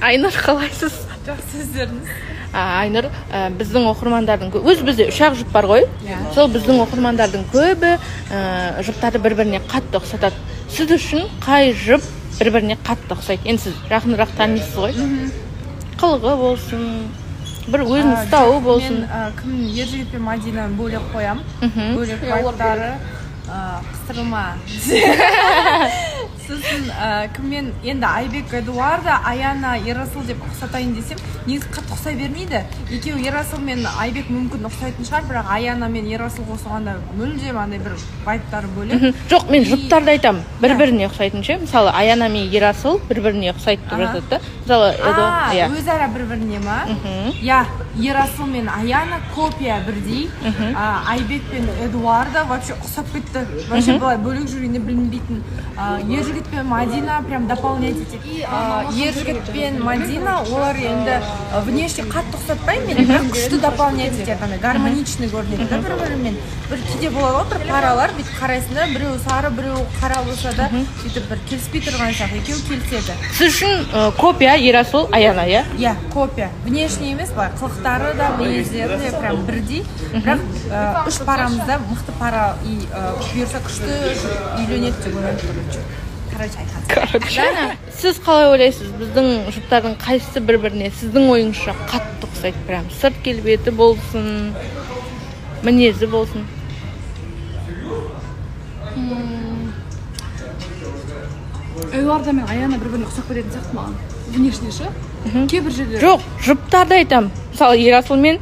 Айнұр, қалайсыз? Жақсы, өздеріңіз? Айнұр, біздің оқырмандардың өз бізде үш-ақ жұп бар ғой. Сол біздің оқырмандардың көбі жұптарды бір біріне қатты ұқсатады. Сіз үшін қай жұп бір біріне қатты ұқсайды? Енді сіз жақынырақ танисыз ғой. Қылығы болсын, бір өзін ұстауы болсын. Мен кім, Ержігіт пен Мадинаны бөлек қоямын. Бөлек вайбтары, қыстырылма. Сосын кіммен енді, Айбек, Эдуарда, Аяна, Ерасыл деп ұқсатайын десем, негізі қатты ұқсай бермейді екеуі. Ерасыл мен Айбек мүмкін ұқсайтын шығар, бірақ Аяна мен Ерасыл қосылғанда мүлдем андай бір вайбтары бөлек. Жоқ, мен жұптарды айтамын, бір біріне ұқсайтын ше. Мысалы, Аяна мен Ерасыл бір біріне ұқсайды деп жатады да, мысалы. Иә, өзара бір біріне ма? Иә, Ерасыл мен Аяна копия, бірдей. Айбек пен Эдуарда вообще ұқсап кетті, вообще былай бөлек жүргенде білінбейтін. Ержігіт пен Мадина прям дополнять етеді. Ержігіт пен Мадина, олар енді внешне қатты ұқсатпаймын мен, бірақ күшті дополнять етеді, андай гармоничный көрінеді да бір бірімен. Бір кейде болады ғой, бір паралар бүйтіп қарайсың да, біреуі сары, біреуі қара болса да, сөйтіп бір келіспей тұрған сияқты, екеуі келіседі. Сіз үшін копия Ерасыл, Аяна, иә? Иә, копия. Внешне емес, былай қылықтары да, мінездері де прям бірдей. Бірақ үш парамыз да мықты пара и бұйырса, күшті үйленеді деп ойлаймын. Короче, айтқан. Короче, Дана, сіз қалай ойлайсыз, біздің жұптардың қайсысы бір біріне сіздің ойыңызша қатты ұқсайды? Прям сырт келбеті болсын, мінезі болсын. Эдуарда мен Аяна бір біріне ұқсап кететін сияқты маған, внешне ше, кейбір жерлері. Жоқ, жұптарды айтамын, мысалы, Ерасыл мен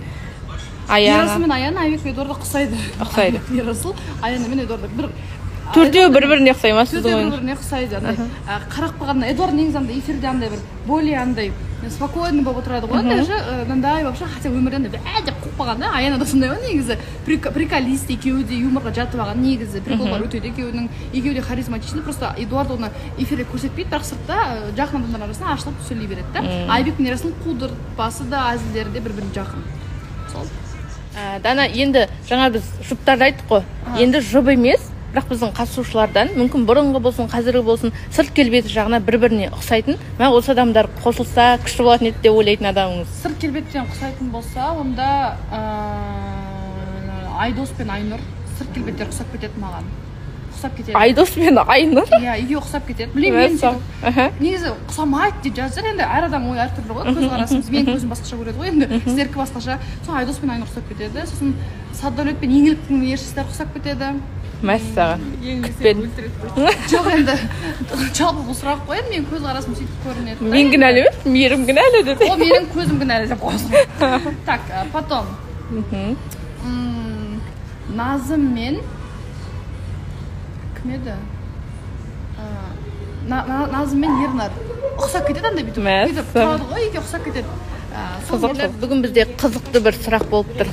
Аяна. Ерасыл мен Аяна, Айбек пен Эдуарда ұқсайды. Ұқсайды. Ерасыл, Аяна мен Эдуарда бір Төртеуі бір біріне ұқсай ма сіздің Төртеуі бір ойыңызша? біріне ұқсайды. Андай қарап қалғанда, Эдуард негізі андай эфирде андай бір более андай спокойный болып отырады ғой, андай ше, мынандай вообще, хотя өмірде андай бә деп қуып қалған да. Аяна да сондай ғой негізі, приколист, екеуі де юморға жатып алған негізі, приколдар өтеді екеуінің, екеуі де харизматичный. Просто Эдуард оны эфирде көрсетпейді, бірақ сыртта жақын адамдар арасында ашылып сөйлей береді да. Айбек пен Ерасылдың қудыртпасы да, әзілдері де бір біріне жақын сол. Дана, енді жаңа біз жұптарды айттық қой, енді жұп емес, бірақ біздің қатысушылардан, мүмкін бұрынғы болсын, қазіргі болсын, сырт келбеті жағына бір біріне ұқсайтын, мә, осы адамдар қосылса, күшті болатын еді деп ойлайтын адамыңыз? Сырт келбеттен ұқсайтын болса, онда Айдос пен Айнұр сырт келбеттері ұқсап кетеді маған, ұқсап кетеді. Айдос пен Айнұр? Иә, екеуі ұқсап кетеді, білмеймін мен. Мәссаған. Негізі ұқсамайды деп жазып жүр. Енді әр адам ойы әртүрлі ғой, көзқарасымыз. Менің көзім басқаша көреді ғой енді, сіздердікі басқаша. Сол Айдос пен Айнұр ұқсап кетеді. Сосын Саддәулет пен Еңліктің ершістері ұқсап кетеді. Мәссаған, күтпедім. Жоқ, енді жалпы бұл сұрақ қой енді, менің көзқарасым сөйтіп көрінеді да Мен енді. кінәлі емес, Мейірім кінәлі десе. О, менің көзім кінәлі деп қойсын. Так, потом Назым мен кім еді? Назым мен Ернар ұқсап кетеді, андай бүйтіп бүйтіп тұрады ғой, екеуі ұқсап кетеді. Сол. Қызық. Бүгін бізде қызықты бір сұрақ болып тұр.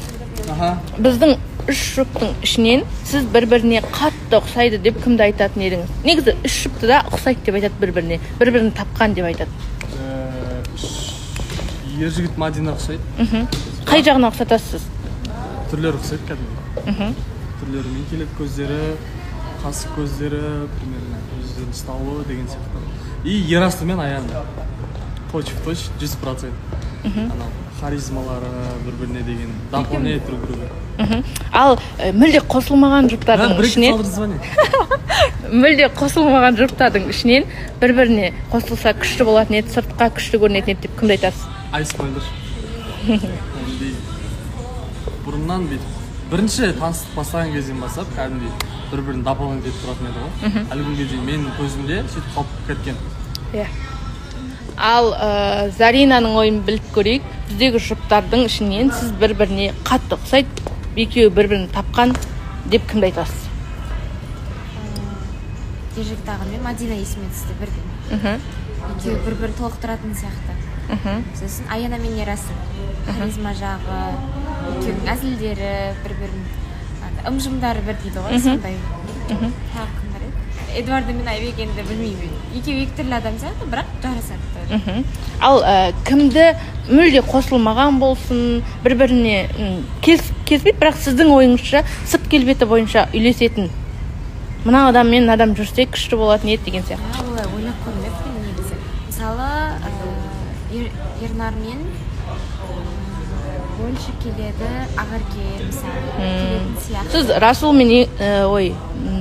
Біздің үш жұптың ішінен сіз бір біріне қатты ұқсайды деп кімді айтатын едіңіз? Негізі үш жұпты да ұқсайды деп айтады, бір біріне, бір бірін тапқан деп айтады. Ержігіт, Мадина ұқсайды. Қай жағына ұқсатасыз сіз? Түрлері ұқсайды кәдімгі, түрлерімен келеді, көздері, қасы, көздері, примерно өздерін ұстауы деген сияқты. И Ерасыл мен Аяна точь в точь, 100%. Анау харизмалары бір біріне деген дополняет друг друга. Ал мүлде қосылмаған жұптардың Бір екі ішінен салдырды звони. Мүлде қосылмаған жұптардың ішінен бір біріне қосылса, күшті болатын еді, сыртқа күшті көрінетін еді деп кімді айтасыз? Айс Мөлдір. Кәдімгідей бұрыннан бүйтіп бірінші таныстық бастаған кезден бастап кәдімгідей бір бірін дополнять етіп тұратын еді ғой, әлі күнге дейін менің көзімде сөйтіп қалып кеткен. Иә, ал Заринаның ойын біліп көрейік. Біздегі жұптардың ішінен сіз бір біріне қатты ұқсайды, екеуі бір бірін тапқан деп кімді айтасыз? Ержігіт аға мен Мадина есіме түсті бірден. Екеуі бір бірін толықтыратын сияқты. Сосын Аяна мен Ерасыл, харизма жағы, екеуінің әзілдері, бір бірін ым жымдары бір дейді ғой, сондай. Тағы кім бар еді? Эдуарда мен Айбек, енді білмеймін, екеуі екі түрлі адам сияқты, бірақ жарасады тоже. Ал кімді мүлде қосылмаған болсын, бір біріне келіспейді, бірақ сіздің ойыңызша сырт келбеті бойынша үйлесетін, мына адам мен мына адам жүрсе, күшті болатын еді деген сияқты? Олай ойлап көрмеппін негізі. Мысалы, Ернармен больше келеді, Ақерке мысалы келетін сияқты. Сіз Расул мен ой,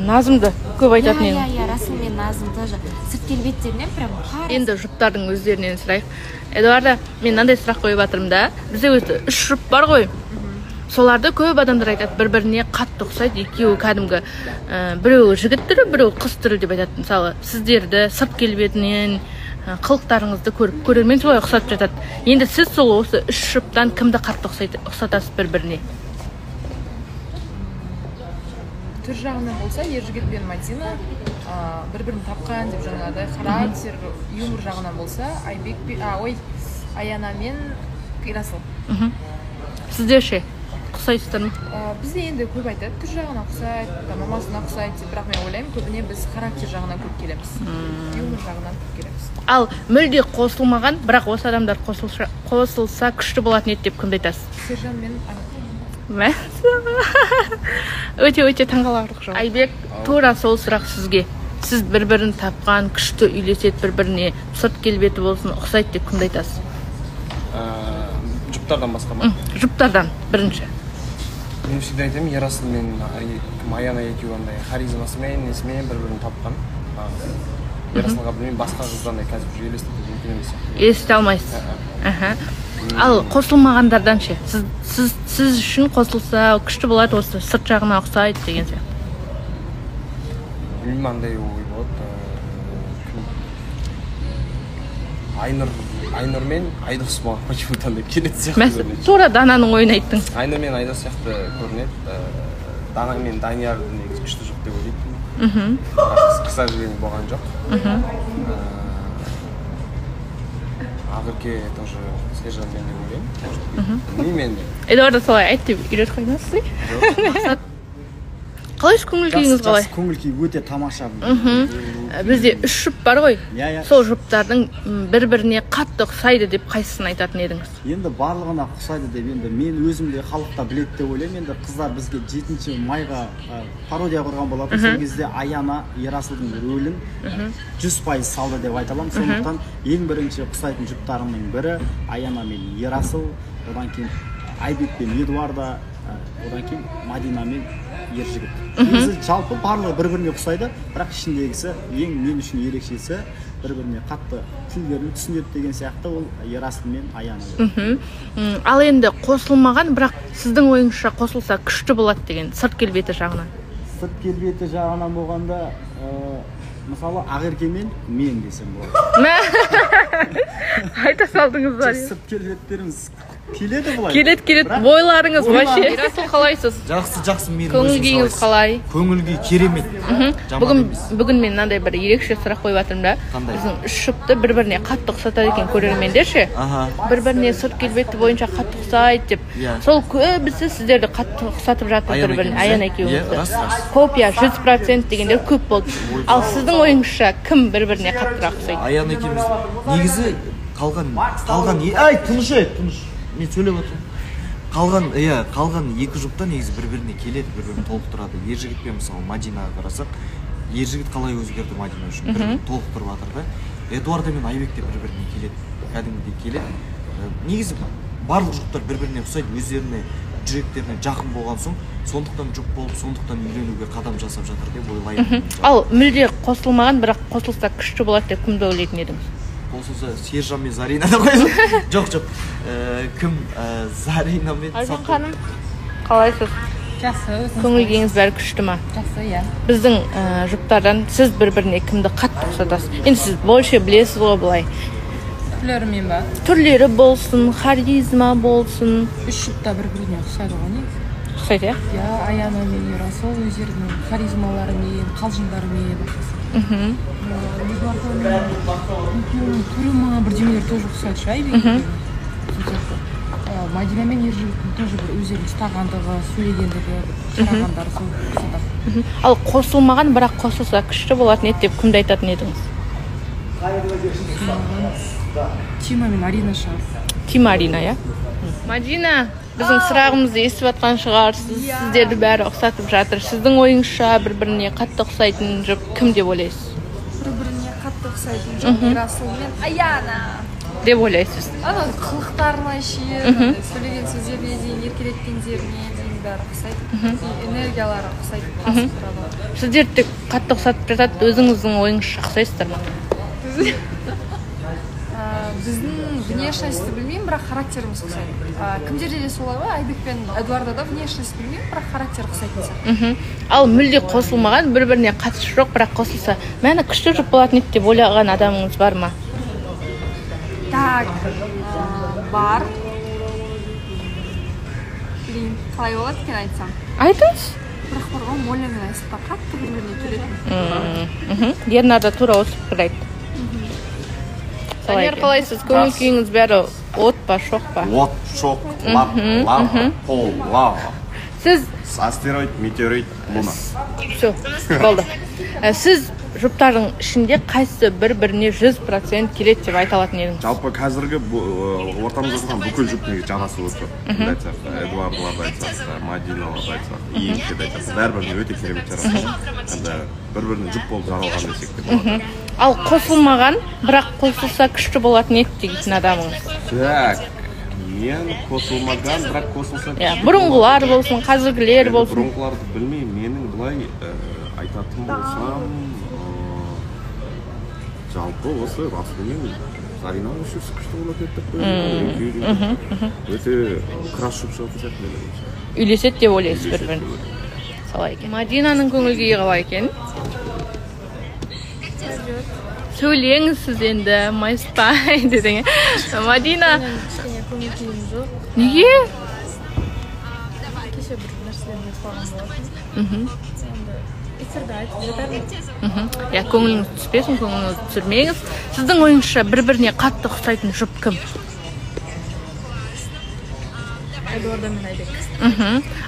Назымды көп айтатын Иә, едіңіз. иә, Расул мен Назым тоже сырт келбеттерінен прям Енді жұптардың өздерінен сұрайық. Эдуарда, мен мынандай сұрақ қойып жатырмын да. Бізде өзі үш жұп бар ғой. Соларды көп адамдар айтады, бір-біріне қатты ұқсайды, екеуі кәдімгі біреуі жігіт түрі, біреуі қыз түрі деп айтады. Мысалы, сіздерді сырт келбетінен, қылықтарыңызды көріп, көрермен солай ұқсатып жатады. Енді сіз сол осы үш жұптан кімді қатты ұқсатасыз бір-біріне? Түр жағынан болса, Ержігіт пен Мадина бір-бірін тапқан деп жаңағыдай, характер, юмор жағынан болса, Айбек пен, Аяна мен Ерасыл. Сіздер ше, ұқсайсыздар ма? Бізде енді көп айтады, түр жағынан ұқсайды, мамасына ұқсайды деп, бірақ мен ойлаймын, көбіне біз характер жағынан көп келеміз, юмор жағынан көп келеміз. Ал мүлде қосылмаған, бірақ осы адамдар қосылса күшті болатын еді деп кімді айтасыз? Сержан мен Өте-өте таңғаларлық жауап. Айбек, тура сол сұрақ сізге. Сіз бір-бірін тапқан, күшті үйлеседі бір-біріне, сырт келбеті болсын, ұқсайды деп кімді айтасыз? Жұптардан басқа ма? Жұптардан бірінші. Мен всегда айтамын, Ерасыл мен Аяна екеуі андай харизмасымен, несімен бір-бірін тапқан. Ерасылға білмеймін, басқа қызды андай қазір уже елестету мүмкін емес сияқты. Елестете алмайсыз. Ал қосылмағандардан ше? Сіз үшін қосылса күшті болады, осы сырт жағына ұқсайды деген сияқты. Білмеймін, андай ой болады. Айнұр мен Айдос маған почему-то андай келетін сияқты көрінеді. Тура Дананың ойын айттың. Айнұр мен Айдос сияқты көрінеді. Дана мен Данияр негізі күшті жоқ деп ойлайтынмын. Бірақ, к сожалению, болған жоқ. Ақерке тоже Сержанмен деп ойлаймын. Может быть. Білмеймін енді. Эдуарда солай айт деп үйретіп қоймасыз ба? Қалай көңіл күйіңіз қалай? Жақсы, көңіл күй өте тамаша. Бізде үш жұп бар ғой. Иә, иә. Сол жұптардың бір-біріне қатты ұқсайды деп қайсысын айтатын едіңіз? Енді барлығына ұқсайды деп, енді мен өзім де халық та біледі деп ойлаймын. Енді қыздар бізге 7 майға пародия құрған болатын. Сол кезде Аяна Ерасылдың рөлін 100% салды деп айта аламын. Сондықтан ең бірінші ұқсайтын жұптарымның бірі Аяна мен Ерасыл, одан кейін Айбек пен Эдуарда, одан кейін Мадина мен Ержігіт. Негізі жалпы барлығы бір-біріне ұқсайды, бірақ ішіндегісі ең мен үшін ерекшесі, бір-біріне қатты тілдерін түсінеді деген сияқты, ол Ерасыл мен Аяна. Ал енді қосылмаған, бірақ сіздің ойыңызша қосылса күшті болады деген сырт келбеті жағынан. Сырт келбеті жағынан болғанда, мысалы, Ақерке мен мен десем болады. Айта салдыңыз ба? Сырт келбеттеріміз келеді былай. Келеді, келеді. Бойларыңыз вообще. Ерасыл, қалайсыз? Жақсы, жақсы, мейірім. Көңіл күйіңіз қалай? Көңіл күй керемет. Бүгін мен мынандай бір ерекше сұрақ қойып жатырмын да. Қандай? Біздің үш жұпты бір-біріне қатты ұқсатады екен көрермендер ше. Бір-біріне сырт келбеті бойынша қатты ұқсайды деп. Сол көбісі сіздерді қатты ұқсатып жатыр бір-біріне. Аяна екеуіңізді. Рас, рас. Копия 100% дегендер көп болды. Ал сіздің ойыңызша кім бір-біріне қаттырақ ұқсайды? Аяна екеуміз. Негізі қалған, ай, тыныш, ей, тыныш. Мен сөйлеп отырмын. Қалған екі жұпта негізі бір-біріне келеді, бір-бірін толықтырады. Ержігіт пен мысалы Мадинаға қарасақ, Ержігіт қалай өзгерді Мадина үшін, бір-бірін толықтырып жатыр да. Эдуарда мен Айбек те бір-біріне келеді, кәдімгідей келеді. Негізі барлық жұптар бір-біріне ұқсайды, өздеріне жүректеріне жақын болған соң, сондықтан жұп болып, сондықтан үйленуге қадам жасап жатыр деп ойлаймын. Ал мүлде қосылмаған, бірақ қосылса күшті болады деп кімді ойлайтын едіңіз? Қосылса Сержан мен Зарина да қойсын. Жоқ, жоқ. Кім? Зарина мен Айжан ханым, қалайсыз? Жақсы, өзіңіз? Көңіл күйіңіз бәрі күшті ма? Жақсы, иә. Біздің жұптардан сіз бір-біріне кімді қатты ұқсатасыз? Енді сіз больше білесіз ғой былай. Түрлерімен ба? Түрлері болсын, харизма болсын. Үш жұпта бір-біріне ұқсайды ғой негізі. Ұқсайды, иә? Иә, Аяна мен Ерасыл өздерінің харизмаларымен, қалжыңдарымен ұқсасады. Эдуарда мен екеуінің түрі ма, бірдемелер тоже ұқсайды ше, Айбек екеуінің. Сол сияқты. Мадина мен Ержігіттің тоже бір өздерінің ұстағандығы, сөйлегендігі, қарағандары сол ұқсатады. Ал қосылмаған, бірақ қосылса күшті болатын еді деп кімді айтатын едіңіз? Тима мен Арина шығар. Тима, Арина, иә? Мадина, біздің сұрағымызды естіп жатқан шығарсыз. Сіздерді бәрі ұқсатып жатыр. Сіздің ойыңызша бір-біріне қатты ұқсайтын жұп кім деп ойлайсыз? Бір-біріне қатты ұқсайтын жұп Ерасыл мен Аяна. деп ойлайсыз? Ана қылықтарына шейін, сөйлеген сөздеріне дейін, еркелеткендеріне дейін бәрі ұқсайды. Энергиялары ұқсайды, тасып тұрады. Сіздер тек қатты ұқсатып жатады, өзіңіздің ойыңызша ұқсайсыздар ма? Біздің внешностьті білмеймін, бірақ характеріміз ұқсайды. Кімдерде де солай ғой, Айбек пен Эдуарда да внешность білмеймін, бірақ характер ұқсайтын сияқты. Ал мүлде қосылмаған, бір-біріне қатысы жоқ, бірақ қосылса, мәні күшті жұп болатын еді деп ойлаған адамыңыз бар ма? Так, бар. Блин, қалай болады екен айтсам? Айтыңыз. Бірақ бар ғой, Моля мен Айсұлтан қатты бір-біріне келетін. Ернар да тура осы пікір айтты. Данияр, қалайсыз? Көңіл күйіңіз бәрі от па, шоқ па? От, шоқ, лап, лава, пол, лава. Сіз астероид, метеорит, луна. Все, болды. Сіз жұптардың ішінде қайсысы бір-біріне 100% келеді деп айта алатын едіңіз? Жалпы қазіргі ортамызда тұрған бүкіл жұп негізі жарасып отыр. Кімді айтсақ та, Эдуардыларды айтсақ та, Мадиналарды айтсақ та, Иенкеді айтсақ та, бәрі-біріне өте керемет жарасады. Енді бір-біріне жұп болып жаралған десек те болады. Ал қосылмаған, бірақ қосылса күшті болатын еді дейтін адамыңыз? Так, мен қосылмаған, бірақ қосылса күшті Бұрынғылар болсын, қазіргілер болсын. Бұрынғыларды білмеймін, менің былай айтатын болсам, жалпы осы Расул мен Зарина осы күшті болатын еді деп қоямын. Өте краш жұп шығатын сияқты менің ойымша. Үйлеседі деп ойлайсыз бір-бірін? Солай екен. Мадинаның көңіл күйі қалай екен? Сөйлеңіз сіз енді, майыспай десең. Мадина. Кішкене көңіл күйім жоқ. Неге? Кеше бір нәрселерді ұмытып қалған болатын. Енді эфирде айтып жатармын. Иә, көңіліңіз түспесін, көңіліңізді түсірмеңіз. Сіздің ойыңызша бір-біріне қатты ұқсайтын жұп кім? Эдуарда мен Айбек.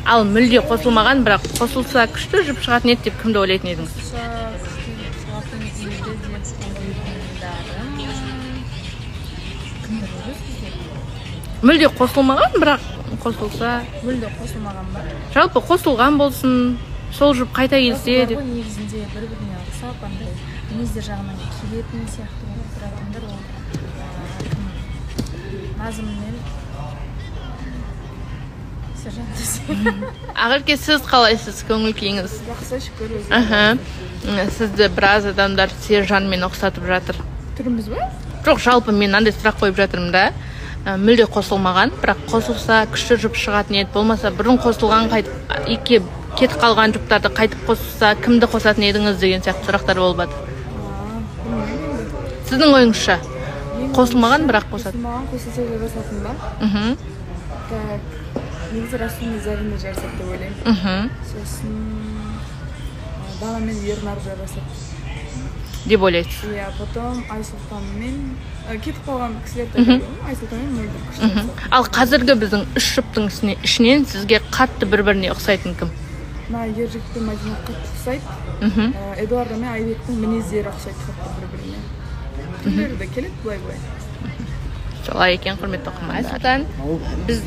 Ал мүлде қосылмаған, бірақ қосылса күшті жұп шығатын еді деп кімді ойлайтын едіңіз? Мүлде қосылмаған, бірақ қосылса. Мүлде қосылмаған ба? Жалпы қосылған болсын, сол жұп қайта келсе деп. Негізінде бір-біріне ұқсап, андай мінездер жағынан келетін сияқты болып тұратындар ол Назым мен Сержан десе. Ақерке, сіз қалайсыз, көңіл күйіңіз? Жақсы, шүкір өзім. Сізді біраз адамдар Сержанмен ұқсатып жатыр. Түріміз ба? Жоқ, жалпы мен андай сұрақ қойып жатырмын да. Мүлде қосылмаған, бірақ қосылса күшті жұп шығатын еді, болмаса бұрын қосылған қайтып екіге кетіп қалған жұптарды қайтып қосылса кімді қосатын едіңіз деген сияқты сұрақтар болып жатыр. Сіздің ойыңызша қосылмаған, бірақ қосады? Қосылмаған, қосылса жарасатын ба? Так, негізі Расул мен Зарина жарасады деп ойлаймын. Сосын Дана мен Ернар жарасады деп ойлайсыз? Иә, потом Айсұлтан мен кетіп қалған кісілерді айтамын, Айсұлтан мен Мөлдір күшті жарасады. Ал қазіргі біздің үш жұптың ішінен сізге қатты бір-біріне ұқсайтын кім? Мына Ержігіт пен Мадина қатты ұқсайды. Эдуарда мен Айбектің мінездері ұқсайды қатты бір-біріне. Түрлері де келеді былай-былай. Солай екен, құрметті оқырмандар. Айсұлтан,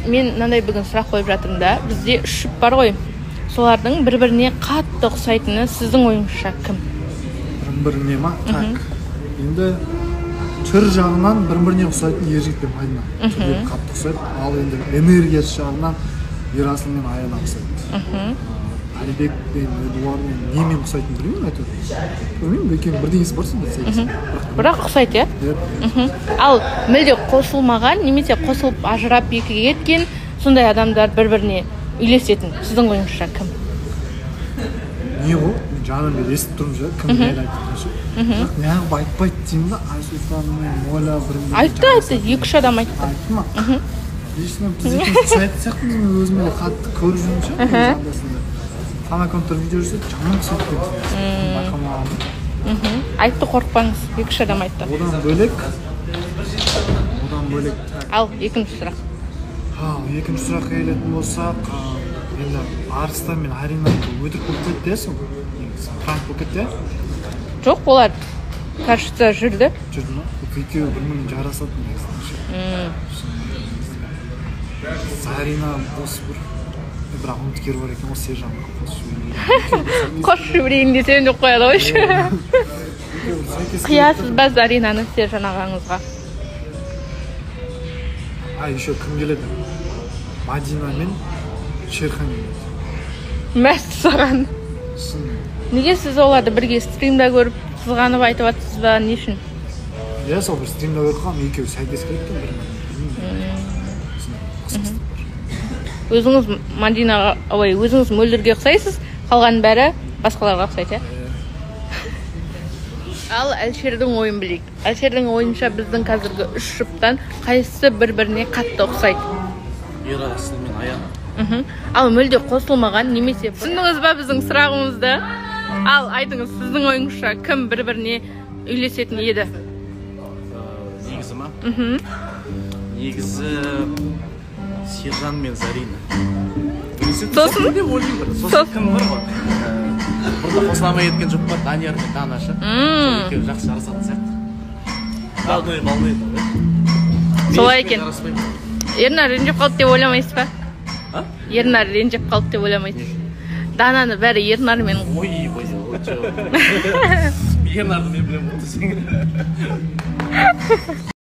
мен мынандай бүгін сұрақ қойып жатырмын да, бізде үш жұп бар ғой. Солардың бір-біріне қатты ұқсайтыны сіздің ойыңызша кім? Бір-біріне ма? Так. Енді түр жағынан бір-біріне ұқсайтын Ержігіт пен Мадина. Түрлері қатты ұқсайды. Ал енді энергиясы жағынан Ерасыл мен Аяна ұқсайды. Айбек пен Эдуард мен немен ұқсайтынын білмеймін әйтеуір. Білмеймін, екеуінің бірдеңесі бар сонда сәйкес. Бірақ ұқсайды, иә? Ал мүлде қосылмаған, немесе қосылып ажырап екіге кеткен сондай адамдар бір-біріне үйлесетін сіздің ойыңызша кім? Не ғой? Мен жаңадан бері естіп тұрмын ше, кім нені айтып ше. Бірақ неғып айтпайды деймін да, Айсұлтан мен Моля бір-біріне. Айтты, айтты, екі-үш адам айтты. Айтты ма? Лично біз екеуміз ұқсайтын сияқтымыз, мен өзіме де қатты көріп жүрмін ше, анда-санда. Фан аккаунттар видео жасайды, жаман ұқсайды екен. Байқамағанмын. Айтты, қорықпаңыз, екі-үш адам айтты. Одан бөлек. Ал, екінші сұрақ. Ал, екінші сұраққа келетін болсақ, енді Арыстан мен Арина өтірік болып кетті, сол негізі пранк болып кетті. Жоқ, олар кажется жүрді. Жүрді ма? Екеуі бір-біріне жарасады негізі. Зарина осы бір бірақ үміткер бар екен ғой, Сержанға қосып жіберейін. Қосып жіберейін десем деп қояды ғой. Қиясыз ба Заринаны Сержан ағаңызға? А еще кім келеді? Мадина мен Шерхан келеді. Мәссаған! Шын. Неге сіз оларды бірге стримда көріп, қызғанып айтып жатсыз ба, не үшін? Иә, сол бір стримда көріп қалғанмын, екеуі сәйкес келеді екен бір біріне. Білмеймін. Өзіңіз Мадинаға, ой, өзіңіз Мөлдірге ұқсайсыз, қалғанның бәрі басқаларға ұқсайды, иә? Ал Әлішердің ойын білейік. Әлішердің ойынша, біздің қазіргі үш жұптан қайсысы бір біріне қатты ұқсайды? Ерасыл мен Аян. Ал мүлде қосылмаған немесе, түсіндіңіз ба біздің сұрағымызды? Ал айтыңыз, сіздің ойыңызша, кім бір біріне үйлесетін еді? Негізі ма? Мхм. Негізі Сержан мен Зарина. Сосын? Деп ойлаймын бір. Сосын кім бар ғой, бұрында қосыла алмай кеткен жұп бар, Данияр мен Дана ше. Сол екеуі жақсы жарасатын сияқты, на одной волне. Солай екен. Жараспаймын. Ернар ренжіп қалды деп ойламайсыз ба? А? Ернар ренжіп қалды деп ойламайсыз? Дананы бәрі Ернармен. Ой, ой, ой, жоқ, Ернарды мен білемін ғой десең.